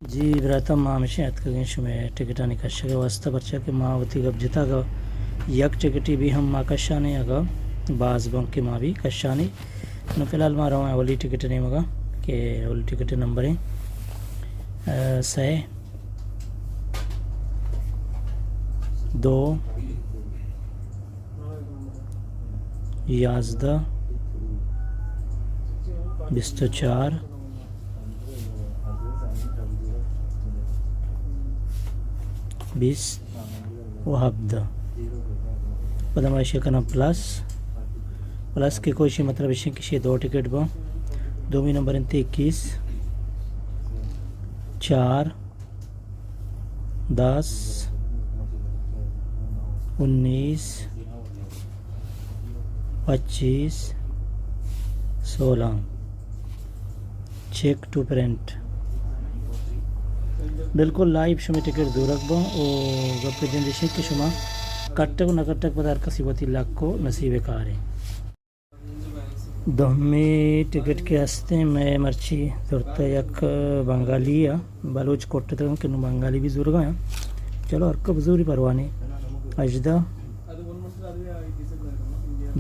جی براتاں، ما ہمیشہ اتکگیں شمئے ٹکٹانی کشگ ءِ واستہ، پرچا کہ ما وتی گپ جتگ، یک ٹکٹے بھی ہم ما کشانے، اگاں باز بنت کہ ما بھی کشانے۔ نوں فی الحال ما رواں اولی ٹکٹ ءِ نیمگا کہ اولی ٹکٹ ءِ نمبر ایں، آ، سئے، دو، یازدہ، بیست و چار، بیست و ہبدہ۔ پدا ما ایشی کناں پلس، پلس کہ کوشی مطلب ایشی کہ شی دو ٹکٹ بنت۔ دومی نمبر انت اکیس، چار، دس، انیس، پچیس، سولہ۔ Check to print. بالکل لائیو شمئے ٹکٹ زورگ بنت و گپ جند ایش انت کہ شما کٹگ و نہ کٹگ پدا ہر کسی وتی لک و نصیب ءِ کارے۔ دومی ٹکٹ کہ ہستیں، مئے مرچی زرتہ یک بنگالی ءَ، بلوچ کٹتگ انت کہ نوں بنگالی بھی زورگا انت۔ چلو ہر کس بزوری پرواہ نی۔ ہژدہ،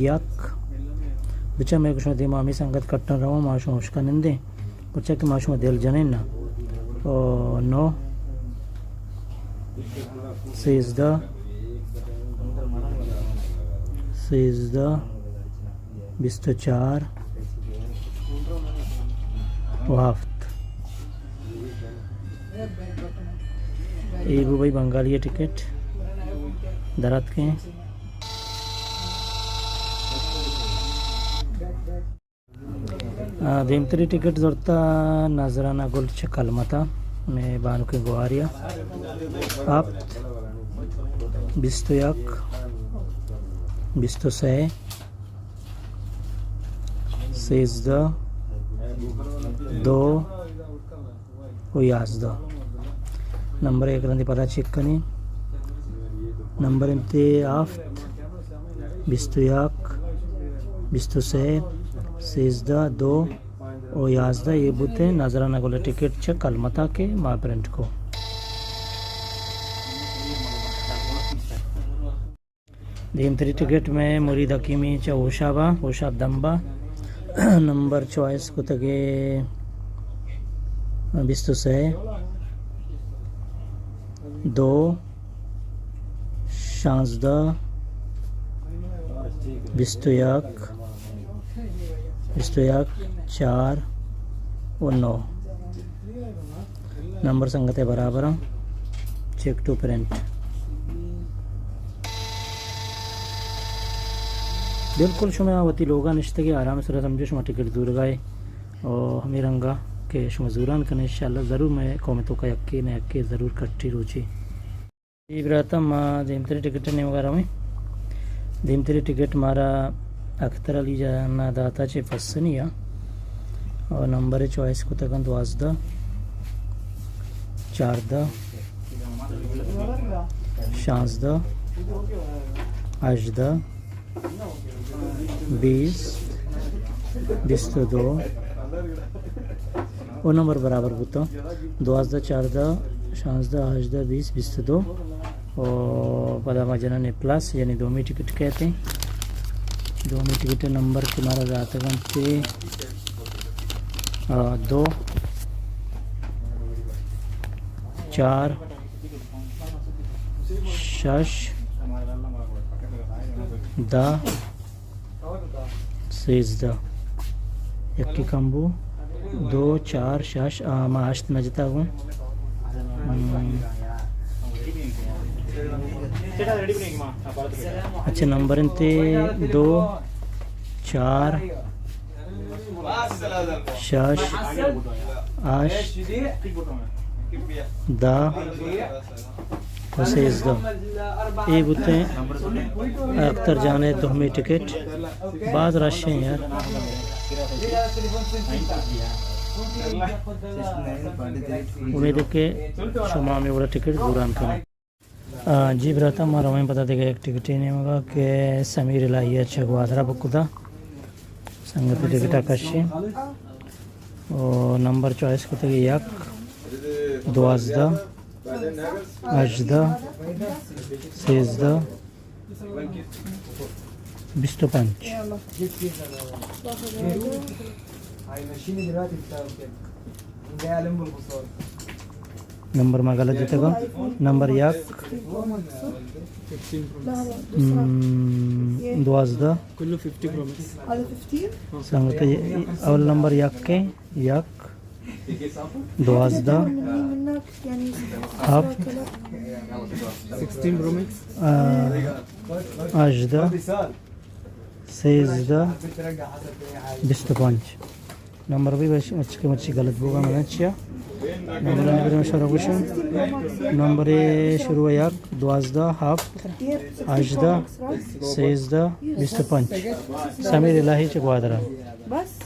یک، بچا مئے گوشاں دیما ہمے سنگت کٹن رواں، ما شما اشکا نندیں، پرچا کہ ما شما دل جنین نا۔ او نو، سیزدہ، سیزدہ، بیست و چار و ہفت۔ اے بو بھائی بنگالی ٹکٹ دراتکیں۔ آ، دیمتری ٹکٹ زرتہ نذرانہ گل چہ کلمتا، مئے بانکیں گوہاریا۔ ہفت، بیست و یک، بیست و سئے، سیزدہ، دو و یازدہ۔ نمبر یک رندی پدا چیک کنیں۔ نمبر انت ہفت، بیست و یک، بیست و سئے، سیزدہ، دو و یازدہ۔ اے بوتیں نذرانہ گل ٹکٹ چہ کلمتا کہ ما پرنٹ کو۔ دیمتری ٹکٹ مئے مرید حکیمی چہ ہوشابا، ہوشاب دمبا۔ نمبر چوائس کتگے بیست و سئے، دو، شانزدہ، بیست و یک، بیست و یک، چار و نو۔ نمبر سنگت ءِ برابر اں۔ Check to print. بالکل شما وتی لوگا نشتگے آرام سرا سمجھو شما ٹکٹ زورگائے او ہمے رنگا کہ شما زوران کنے انشاءاللہ ضرور مئے قوم توکا یکے نہ یکے ضرور کٹی روچے۔ اے براتاں ما دیمتری ٹکٹ ءِ نیمگا رویں۔ دیمتری ٹکٹ مارا اختر علی جان ءَ داتا چہ پسنی ءَ اور نمبر چوائس کتگ انت دوازدہ، چاردہ، شانزدہ، ہژدہ، بیست، بیست و دو۔ او نمبر برابر بوتاں۔ دوازدہ، چاردہ، شانزدہ، ہژدہ، بیست، بیست و دو۔ او پدا ما جنن پلس، یعنی دومی ٹکٹ کئیت۔ دومی ٹکٹ نمبر کہ مارا داتگ انت، آ، دو، چار، شش، دہ، سیزدہ۔ یکے کم بو۔ دو، چار، شش، آ، ما ہشت نہ جتا گوں۔ ہم۔ اچھا، نمبر انت دو، چار، شش، ہشت، دہ و سیزدہ۔ اے بوتیں اختر جان ءِ دومی ٹکٹ۔ باز رش ایں یار۔ امید کہ شما ہمے وڑا ٹکٹ زوران کنے۔ آ، جی براتاں، ما رویں پدا دگہ یک ٹکٹے نیمگا کہ سمیر الہی ءَ چہ گوادر ءَ بک کتا۔ سنگت ٹکٹ ءَ کشی۔ او نمبر چوائس کتگی یک، دوازدہ، ہژدہ، سیزدہ، بیست و پنچ۔ نمبر ما غلط دیتگ۔ نمبر یک، ہم، دوازدہ۔ سنگت، اول نمبر یک ءَ، یک، دوازدہ، ہفت، آ، ہژدہ، سیزدہ، بیست و پنچ۔ نمبر بھی بس اچ کہ مرچی غلط بوگا، من چیا نمبر نہ برے شروع گوشن۔ نمبر شروع یک، دوازدہ، ہفت، ہژدہ، سیزدہ، بیست و پنچ۔ سمیر الہی چہ گوادر۔ بس۔